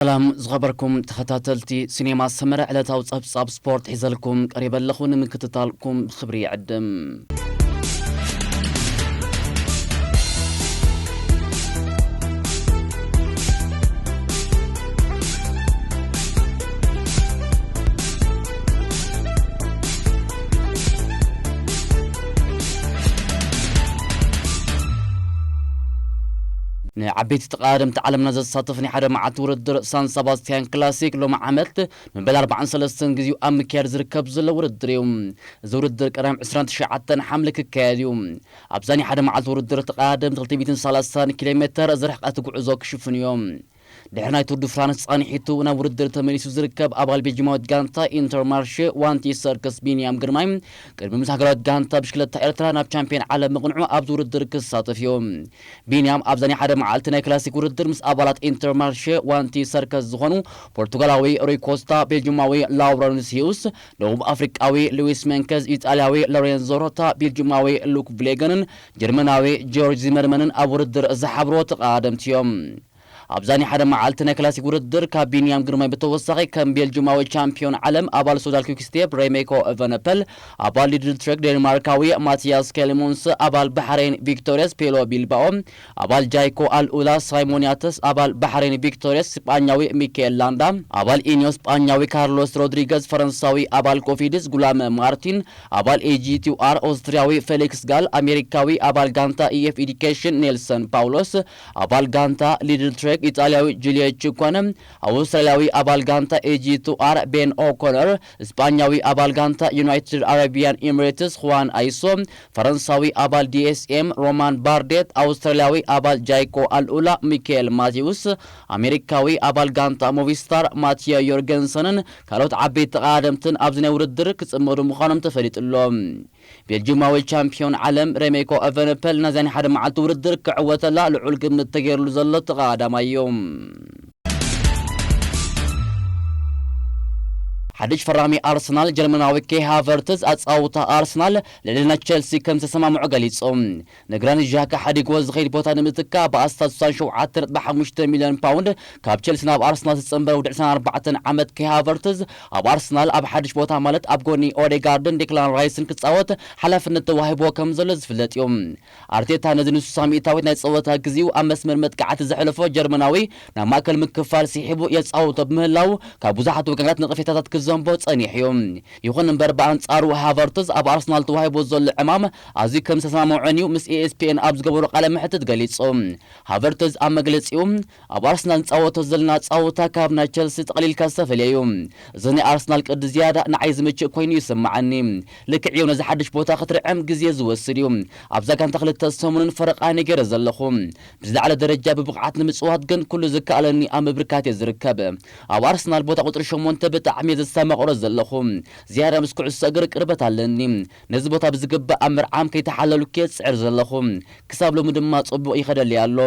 ሰላም ዝኸበርኩም ተኸታተልቲ ሲኔማ ሰመረ፣ ዕለታዊ ጸብጻብ ስፖርት ሒዘልኩም ቀሪበ ኣለኹ። ንምክትታልኩም ብኽብሪ ይዕድም። ንዓበይቲ ተቐዳደምቲ ዓለምና ዘሳተፍ ናይ ሓደ መዓልቲ ውድድር ሳን ሰባስቲያን ክላሲክ ሎሚ ዓመት ንመበል ኣርባዓን ሰለስተን ግዜኡ ኣብ ምክያድ ዝርከብ ዘሎ ውድድር እዩ። እዚ ውድድር ቀዳም ዕስራን ትሽዓተን ሓምለ ክካየድ እዩ። ኣብዛ ናይ ሓደ መዓልቲ ውድድር ተቐዳደምቲ ክልተ ሚእትን ሰላሳን ኪሎ ሜተር ዝርሕቀት ጉዕዞ ክሽፍኑ እዮም። ድሕሪ ናይ ቱር ዱ ፍራንስ ጻንሒቱ ናብ ውድድር ተመሊሱ ዝርከብ ኣባል ቤልጂማዊት ጋንታ ኢንተርማርሼ ዋንቲ ሰርከስ ቢንያም ግርማይ ቅድሚ ምስ ሃገራዊት ጋንታ ብሽክለታ ኤርትራ ናብ ቻምፒዮን ዓለም ምቕንዑ ኣብዚ ውድድር ክሳተፍ እዩ። ቢንያም ኣብዛ ናይ ሓደ መዓልቲ ናይ ክላሲክ ውድድር ምስ ኣባላት ኢንተርማርሼ ዋንቲ ሰርከስ ዝኾኑ ፖርቱጋላዊ ሩይ ኮስታ፣ ቤልጂማዊ ላውረንስ ሂውስ፣ ደቡብ ኣፍሪቃዊ ሉዊስ ሜንከዝ፣ ኢጣልያዊ ሎሬንዞ ሮታ፣ ቤልጂማዊ ሉክ ቭሌገንን ጀርመናዊ ጆርጅ ዚመርመንን ኣብ ውድድር ዝሓብርዎ ተቐዳደምቲ እዮም። ኣብዛ ናይ ሓደ መዓልቲ ናይ ክላሲክ ውድድር ካብ ቢንያም ግርማይ ብተወሳኺ ከም ቤልጂማዊ ቻምፒዮን ዓለም ኣባል ሶዳል ኪክስቴፕ ሬሜኮ ኤቨነፐል፣ ኣባል ሊድል ትሬክ ዴንማርካዊ ማቲያስ ኬልሞንስ፣ ኣባል ባሕሬን ቪክቶሪያስ ፔሎ ቢልባኦ፣ ኣባል ጃይኮ ኣልኡላ ሳይሞን ያተስ፣ ኣባል ባሕሬን ቪክቶሪያስ ስጳኛዊ ሚካኤል ላንዳ፣ ኣባል ኢኒዮ ስጳኛዊ ካርሎስ ሮድሪገዝ፣ ፈረንሳዊ ኣባል ኮፊድስ ጉላም ማርቲን፣ ኣባል ኤጂቲዩኣር ኦስትሪያዊ ፌሊክስ ጋል፣ ኣሜሪካዊ ኣባል ጋንታ ኢኤፍ ኤዲኬሽን ኔልሰን ፓውሎስ፣ ኣባል ጋንታ ሊድል ትሬክ ኢጣልያዊ ጁልዮ ቺኮነ፣ ኣውስትራልያዊ ኣባል ጋንታ ኤጂቲዩኣር ቤን ኦኮነር፣ ስጳኛዊ ኣባል ጋንታ ዩናይትድ ኣረቢያን ኤሚሬትስ ሁዋን ኣይሶ፣ ፈረንሳዊ ኣባል ዲኤስኤም ሮማን ባርዴት፣ ኣውስትራልያዊ ኣባል ጃይኮ ኣልኡላ ሚካኤል ማቲውስ፣ ኣሜሪካዊ ኣባል ጋንታ ሞቪስታር ማቲዮ ዮርገንሰንን ካልኦት ዓበይቲ ተቐዳደምትን ኣብዚ ናይ ውድድር ክጽመዱ ምዃኖም ተፈሊጡ ኣሎ። ቤልጂማዊ ቻምፒዮን ዓለም ሬሜኮ ኤቨነፐል ናይዛ ናይ ሓደ መዓልቲ ውድድር ክዕወተላ ልዑል ግምት ተገይርሉ ዘሎ ተቐዳዳማይ እዩ። ሓድሽ ፈራሚ ኣርሰናል ጀርመናዊ ኬይ ሃቨርትዝ ኣጻውታ ኣርሰናል ልዕሊ ናይ ቸልሲ ከም ዝተሰማምዑ ገሊጹ። ንግራኒት ዣካ ሓዲግዎ ዝኸይድ ቦታ ንምትካእ ብኣስታት ስሳን ሸውዓተ ነጥቢ ሓሙሽተ ሚልዮን ፓውንድ ካብ ቸልሲ ናብ ኣርሰናል ዝተጸንበረ ውድዕ ዕስራን ኣርባዕተን ዓመት ኬይ ሃቨርትዝ ኣብ ኣርሰናል ኣብ ሓድሽ ቦታ ማለት ኣብ ጎኒ ኦዴጋርድን ዴክላን ራይስን ክጻወት ሓላፍነት ተዋሂብዎ ከም ዘሎ ዝፍለጥ እዩ። ኣርቴታ ነዚ ንስሳ ሚእታዊት ናይ ጸወታ ግዜኡ ኣብ መስመር መጥቃዕቲ ዘሕለፎ ጀርመናዊ ናብ ማእከል ምክፋል ስሒቡ የጻውቶ ብምህላው ካብ ብዙሓት ወገናት ነቐፌታታት ክዘንቦ ጸኒሑ እዩ። ይኹን እምበር ብኣንጻሩ ሃቨርትዝ ኣብ ኣርሰናል ተዋሂቡ ዘሎ ዕማም ኣዝዩ ከም ዝተሰማምዖን እዩ ምስ ኤኤስፒኤን ኣብ ዝገበሮ ቃለ መሕትት ገሊጹ። ሃቨርትዝ ኣብ መግለጺኡ ኣብ ኣርሰናል ንጻወቶ ዘለና ጻወታ ካብ ናይ ቸልሲ ጠቕሊልካ ዝተፈልየ እዩ። እዚ ናይ ኣርሰናል ቅዲ ዝያዳ ንዓይ ዝምችእ ኮይኑ ይስምዓኒ። ልክዕ እዩ ነዚ ሓድሽ ቦታ ክትርዕም ግዜ ዝወስድ እዩ። ኣብዛ ጋንታ ክልተ ሰሙንን ፈረቓ ነገረ ዘለኹ። ብዝለዓለ ደረጃ ብብቕዓት ንምጽዋት ግን ኩሉ ዝከኣለኒ ኣብ ምብርካት እየ ዝርከብ። ኣብ ኣርሰናል ቦታ ቁጽሪ ሸሞንተ ብጣዕሚ እየ ዘስተማቕሮ ዘለኹ። ዝያዳ ምስ ኩዕሶ እግሪ ቅርበት ኣለኒ። ነዚ ቦታ ብዝግባእ ኣብ ምርዓም ከይተሓለልኩ እየ ዝጽዕር ዘለኹ። ክሳብ ሎሚ ድማ ጽቡቕ ይኸደለይ ኣሎ።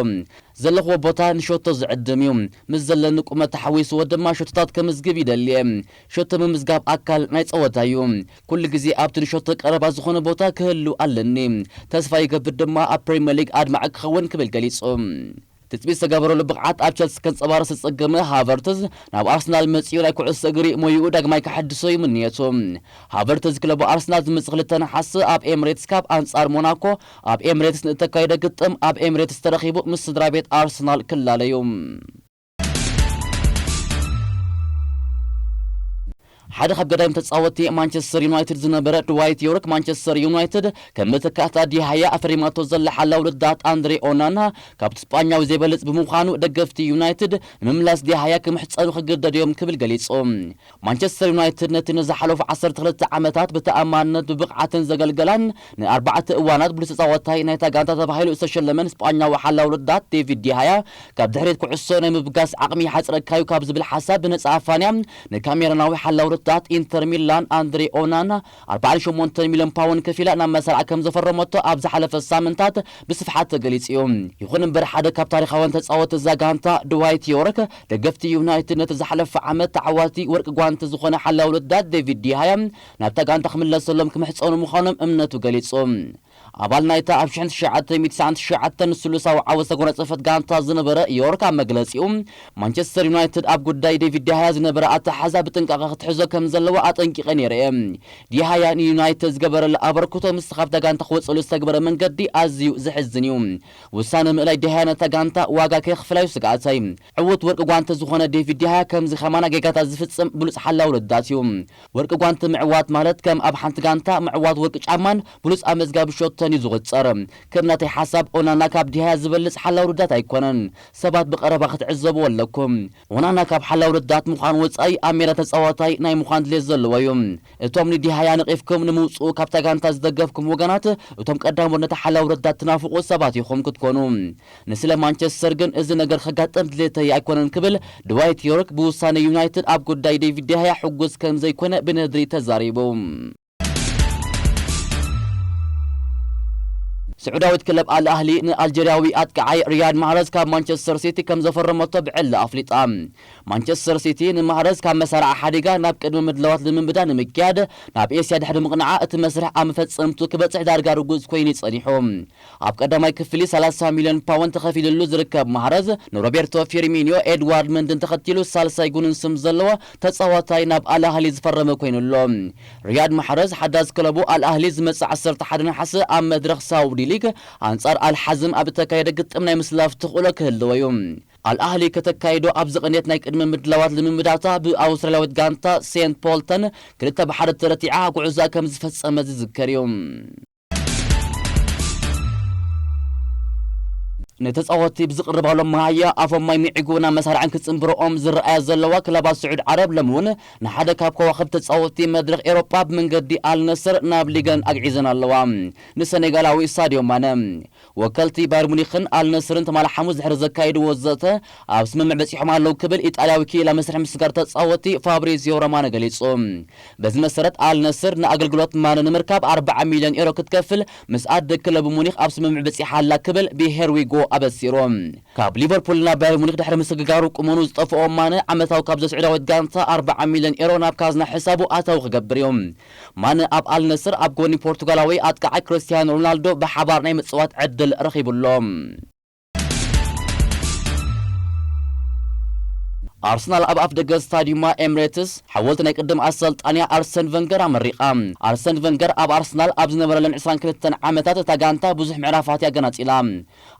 ዘለኽዎ ቦታ ንሸቶ ዝዕድም እዩ። ምስ ዘለኒ ቁመት ተሓዊስዎ ድማ ሸቶታት ከምዝግብ ይደሊ እየ። ሸቶ ምምዝጋብ ኣካል ናይ ጸወታ እዩ። ኩሉ ግዜ ኣብቲ ንሸቶ ቀረባ ዝኾነ ቦታ ክህሉ ኣለኒ። ተስፋ ይገብር ድማ ኣብ ፕሪምየር ሊግ ኣድማዒ ክኸውን ክብል ገሊጹ። ትጽቢት ዝተገበረሉ ብቕዓት ኣብ ቸልሲ ከንጸባርቕ ዝተጸገመ ሃቨርትዝ ናብ ኣርሰናል መጺኡ ናይ ኩዕሶ እግሪ ሞይኡ ዳግማይ ከሐድሶ እዩ ምንየቱ። ሃቨርትዝ ክለቡ ኣርሰናል ዝመጽእ ክልተ ነሓሰ ኣብ ኤምሬትስ ካብ ኣንጻር ሞናኮ ኣብ ኤምሬትስ ንእተካየደ ግጥም ኣብ ኤምሬትስ ተረኺቡ ምስ ስድራ ቤት ኣርሰናል ክላለዩ። ሓደ ካብ ገዳይም ተጻወቲ ማንቸስተር ዩናይትድ ዝነበረ ድዋይት ዮርክ ማንቸስተር ዩናይትድ ከም መተካእታ ዲሃያ ኣፈሪማቶ ዘላ ሓላው ልዳት ኣንድሬ ኦናና ካብቲ ስጳኛዊ ዘይበልጽ ብምዃኑ ደገፍቲ ዩናይትድ ንምምላስ ዲሃያ ክምሕጸኑ ክግደድ እዮም ክብል ገሊጹ። ማንቸስተር ዩናይትድ ነቲ ንዝሓለፉ ዓሰርተ ክልተ ዓመታት ብተኣማንነት ብብቕዓትን ዘገልገላን ንኣርባዕተ እዋናት ብሉጽ ተጻዋታይ ናይታ ጋንታ ተባሂሉ ዝተሸለመን ስጳኛዊ ሓላው ልዳት ዴቪድ ዲሃያ ካብ ድሕሪት ኩዕሶ ናይ ምብጋስ ዓቕሚ ይሓጽረካዩ ካብ ዝብል ሓሳብ ብነጻ ኣፋንያ ንካሜሮናዊ ሓላው ልዳት ኢንተር ሚላን ኣንድሬ ኦናና ኣርባዓን ሸሞንተን ሚልዮን ፓውንድ ከፊላ ናብ መሰልዓ ከም ዘፈረመቶ ኣብ ዝሓለፈ ሳምንታት ብስፍሓት ተገሊጹ እዩ። ይኹን እምበር ሓደ ካብ ታሪኻውያን ተጻወቲ እዛ ጋንታ ድዋይት ዮርክ ደገፍቲ ዩናይትድ ነቲ ዝሓለፈ ዓመት ተዓዋቲ ወርቂ ጓንቲ ዝኾነ ሓላው ልዳት ዴቪድ ዲሃያ ናብታ ጋንታ ክምለሰሎም ክምሕጸኑ ምዃኖም እምነቱ ገሊጹ። ኣባል ናይታ ኣብ ሽሕን ትሽዓተ ሚእቲ ትስዓን ትሽዓተን ስሉሳዊ ዓወት ዝተጎናጸፈት ጋንታ ዝነበረ ዮርክ ኣብ መግለጺኡ፣ ማንቸስተር ዩናይትድ ኣብ ጉዳይ ዴቪድ ዲሃያ ዝነበረ ኣተሓዛ ብጥንቃቐ ክትሕዞ ከም ዘለዋ ኣጠንቂቐ ነይረ እየ። ዲሃያ ንዩናይትድ ዝገበረሉ ኣበርክቶ ምስ ካብታ ጋንታ ክወጸሉ ዝተግበረ መንገዲ ኣዝዩ ዘሕዝን እዩ። ውሳነ ምእላይ ዲሃያ ነታ ጋንታ ዋጋ ከየኽፍላዩ ስግኣተይ። ዕዉት ወርቂ ጓንተ ዝኾነ ዴቪድ ዲሃያ ከምዚ ከማና ጌጋታት ዝፍጽም ብሉጽ ሓላው ረዳት እዩ። ወርቂ ጓንተ ምዕዋት ማለት ከም ኣብ ሓንቲ ጋንታ ምዕዋት ወርቂ ጫማን ብሉጽ ኣመዝጋቢ ሸቶን እዩ ዝቑጸር። ከም ናተይ ሓሳብ ኦናና ካብ ዲሃያ ዝበልጽ ሓላው ረዳት ኣይኮነን። ሰባት ብቐረባ ክትዕዘብዎ ኣለኩም። ኦናና ካብ ሓላው ረዳት ምዃን ወጻኢ ኣብ ሜዳ ተጻዋታይ ናይ ምዃን ድሌት ዘለዎ እዩ። እቶም ንዲሃያ ነቒፍኩም ንምውጽኡ ካብታ ጋንታ ዝደገፍኩም ወገናት፣ እቶም ቀዳሞት ነቲ ሓላው ረዳት ትናፍቑ ሰባት ኢኹም ክትኮኑ። ንስለ ማንቸስተር ግን እዚ ነገር ከጋጥም ድሌተይ ኣይኮነን ክብል ድዋይት ዮርክ ብውሳነ ዩናይትድ ኣብ ጉዳይ ዴቪድ ዲሃያ ሕጉስ ከም ዘይኮነ ብነድሪ ተዛሪቡ። ስዑዳዊት ክለብ ኣል ኣህሊ ንኣልጀርያዊ ኣጥቃዓይ ሪያድ ማህረዝ ካብ ማንቸስተር ሲቲ ከም ዘፈረመቶ ብዕሊ ኣፍሊጣ። ማንቸስተር ሲቲ ንማህረዝ ካብ መሳርዓ ሓዲጋ ናብ ቅድሚ ምድላዋት ልምምዳ ንምክያድ ናብ ኤስያ ድሕሪ ምቕንዓ እቲ መስርሕ ኣብ መፈጸምቱ ክበጽሕ ዳርጋ ርጉጽ ኮይኑ ጸኒሑ። ኣብ ቀዳማይ ክፍሊ ሰላሳ ሚልዮን ፓውንድ ተኸፊልሉ ዝርከብ ማህረዝ ንሮቤርቶ ፊርሚኒዮ፣ ኤድዋርድ መንድን ተኸቲሉ ሳልሳይ ጉንን ስም ዘለዎ ተጻዋታይ ናብ ኣል ኣህሊ ዝፈረመ ኮይኑ ኣሎ። ሪያድ ማሕረዝ ሓዳስ ክለቡ ኣል ኣህሊ ዝመጽእ ዓሰርተ ሓደ ነሓሰ ኣብ መድረኽ ሳውዲ ሊግ ኣንጻር ኣል ሓዝም ኣብ እተካየደ ግጥም ናይ ምስላፍ ተኽእሎ ክህልዎ እዩ። ኣል ኣህሊ ከተካይዶ ኣብ ዝቕንየት ናይ ቅድመ ምድላዋት ልምምዳታ ብኣውስትራልያዊት ጋንታ ሴንት ፖልተን ክልተ ብሓደ ተረቲዓ ጉዕዛ ከም ዝፈጸመ ዝዝከር እዩ። ንተጻወትቲ ብዝቕርባሎም መሃያ ኣፎም ማይ ምዒጉ ናብ መሳርዕን ክጽንብርኦም ዝረኣያ ዘለዋ ክለባት ስዑድ ዓረብ ሎሚ እውን ንሓደ ካብ ከዋኽብቲ ተጻወትቲ መድረኽ ኤሮጳ ብመንገዲ ኣልነስር ናብ ሊገን ኣግዒዘን ኣለዋ። ንሰኔጋላዊ ሳድዮ ማነ። ወከልቲ ባየር ሙኒኽን ኣልነስርን ትማሊ ሓሙስ ድሕሪ ዘካየድዎ ዘተ ኣብ ስምምዕ በጺሖም ኣለዉ ክብል ኢጣልያዊ ክኢላ መስርሕ ምስጋር ተጻወትቲ ፋብሪዚዮ ሮማኖ ገሊጹ። በዚ መሰረት ኣልነስር ንኣገልግሎት ማነ ንምርካብ ኣርብዓ ሚልዮን ኤሮ ክትከፍል ምስ ኣደ ክለቡ ሙኒኽ ኣብ ስምምዕ በጺሓ ኣላ ክብል ብሄር ዊጎ ኣበሲሩ። ካብ ሊቨርፑል ናብ ባየር ሙኒኽ ድሕሪ ምስግጋሩ ቁመኑ ዝጠፍኦ ማነ ዓመታዊ ካብ ዘስዑዳዊት ጋንታ ኣርብዓ ሚልዮን ኤሮ ናብ ካዝና ሕሳቡ ኣታዊ ክገብር እዩ። ማነ ኣብ ኣልነስር ኣብ ጎኒ ፖርቱጋላዊ ኣጥቃዓይ ክርስቲያኖ ሮናልዶ ብሓባር ናይ ምጽዋት ዕድል ረኺቡ ኣሎ። ኣርሰናል ኣብ ኣፍደገ ስታዲዩማ ኤምሬትስ ሓወልቲ ናይ ቅድም ኣሰልጣንያ ኣርሰን ቨንገር ኣመሪቓ። ኣርሰን ቨንገር ኣብ ኣርሰናል ኣብ ዝነበረለን ዕስራን ክልተን ዓመታት እታ ጋንታ ብዙሕ ምዕራፋት እያ ገናጺላ።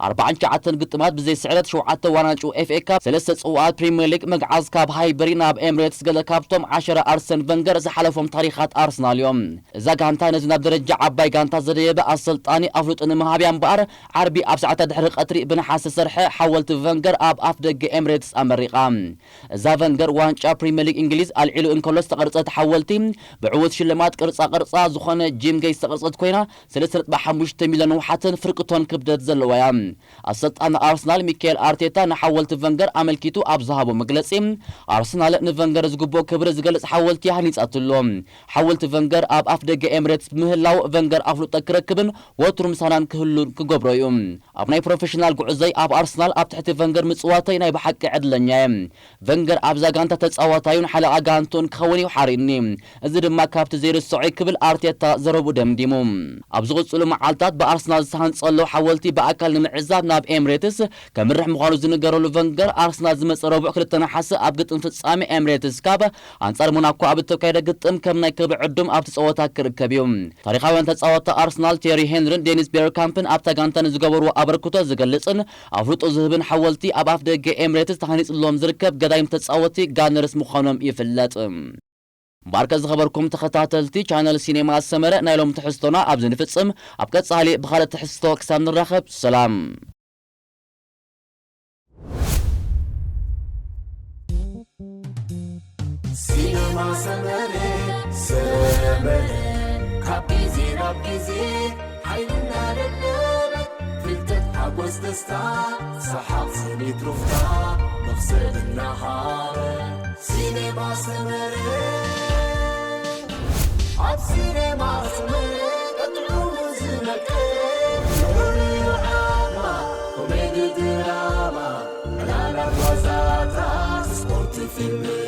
ኣርባዓን ትሽዓተን ግጥማት ብዘይ ስዕረት፣ ሸውዓተ ዋንጫ ኤፍ ኤ ካፕ፣ ሰለስተ ጽዋኣት ፕሪምየር ሊግ ምግዓዝ ካብ ሃይበሪ ናብ ኤምሬትስ ገለ ካብቶም ዓሸራ ኣርሰን ቨንገር ዝሓለፎም ታሪኻት ኣርሰናል እዮም። እዛ ጋንታ ነዚ ናብ ደረጃ ዓባይ ጋንታ ዘደየበ ኣሰልጣኒ ኣፍልጦ ንምሃብ እያ እምበኣር፣ ዓርቢ ኣብ ሰዓታት ድሕሪ ቀትሪ ብነሓስ ዝሰርሐ ሓወልቲ ቨንገር ኣብ ኣፍ ደገ ኤምሬትስ ኣመሪቓ። እዛ ቨንገር ዋንጫ ፕሪምየር ሊግ እንግሊዝ ኣልዒሉ እንከሎ ዝተቐርጸት ሓወልቲ፣ ብዕዉት ሽልማት ቅርጻ ቅርጻ ዝኾነ ጂም ገይ ዝተቐርጸት ኮይና፣ ሰለስተ ነጥቢ ሓሙሽተ ሚልዮን ንውሓትን ፍርቂ ቶን ክብደት ዘለዋ እያ። ኣሰልጣኒ ኣርሰናል ሚካኤል ኣርቴታ ንሓወልቲ ቨንገር ኣመልኪቱ ኣብ ዝሃቦ መግለጺ፣ ኣርሰናል ንቨንገር ዝግብኦ ክብሪ ዝገልጽ ሓወልቲ ሃኒጻትሉ። ሓወልቲ ቨንገር ኣብ ኣፍ ደገ ኤምሬትስ ብምህላው፣ ቨንገር ኣፍልጦ ክረክብን ወትሩ ምሳናን ክህሉን ክገብሮ እዩ። ኣብ ናይ ፕሮፌሽናል ጉዕዞይ ኣብ ኣርሰናል ኣብ ትሕቲ ቨንገር ምጽዋተይ ናይ ብሓቂ ዕድለኛ እየ። ቨንገር ኣብዛ ጋንታ ተጻዋታዩን ሓለቓ ጋንቱን ክኸውን እዩ ሓሪኒ። እዚ ድማ ካብቲ ዘይርስዖ እዩ ክብል ኣርቴታ ዘረብኡ ደምዲሙ። ኣብ ዝቕጽሉ መዓልታት ብኣርሰናል ዝተሃንጸ ዘሎ ሓወልቲ ብኣካል ንምዕዛብ ናብ ኤምሬትስ ከምርሕ ምዃኑ ዝንገረሉ ቨንገር፣ ኣርሰናል ዝመጸ ረቡዕ ክልተ ነሓሰ ኣብ ግጥም ፍጻሜ ኤምሬትስ ካፕ ኣንጻር ሞናኮ ኣብ እተካየደ ግጥም ከም ናይ ክብሪ ዕዱም ኣብቲ ጸወታ ክርከብ እዩ። ታሪኻውያን ተጻወትቲ ኣርሰናል ቴሪ ሄንሪን ዴኒስ ቤርካምፕን ኣብታ ጋንታ ንዝገበርዎ ኣበርክቶ ዝገልጽን ኣፍልጦ ዝህብን ሓወልቲ ኣብ ኣፍ ደገ ኤምሬትስ ተሃኒጽሎም ዝርከብ ገዳይም ተጻወትቲ ጋነርስ ምዃኖም ይፍለጥ። እምበኣርከ ዝኸበርኩም ተኸታተልቲ ቻነል ሲኔማ ሰመረ፣ ናይ ሎም ትሕዝቶና ኣብዚ ንፍጽም። ኣብ ቀጻሊ ብኻልእ ትሕዝቶ ክሳብ ንራኸብ፣ ሰላም። ሲነማ ሰመረ፣ ሰመረ፣ ካብ ግዜ ናብ ግዜ ሓይልና ደለበ፣ ፍልጠት፣ ሓጎስ፣ ደስታ፣ ሰሓቕ፣ ስኒት፣ ሩፍታ፣ መኽሰብ እናሃበ። ሲነማ ሰመረ፣ ኣብ ሲነማ ሰመረ፣ ቀጥዑ ዝነቀ፣ ፍቕሪ፣ ዓማ፣ ኮሜዲ፣ ድራማ፣ ዕላላት፣ ዋዛታት፣ ስፖርት፣ ፊልም፣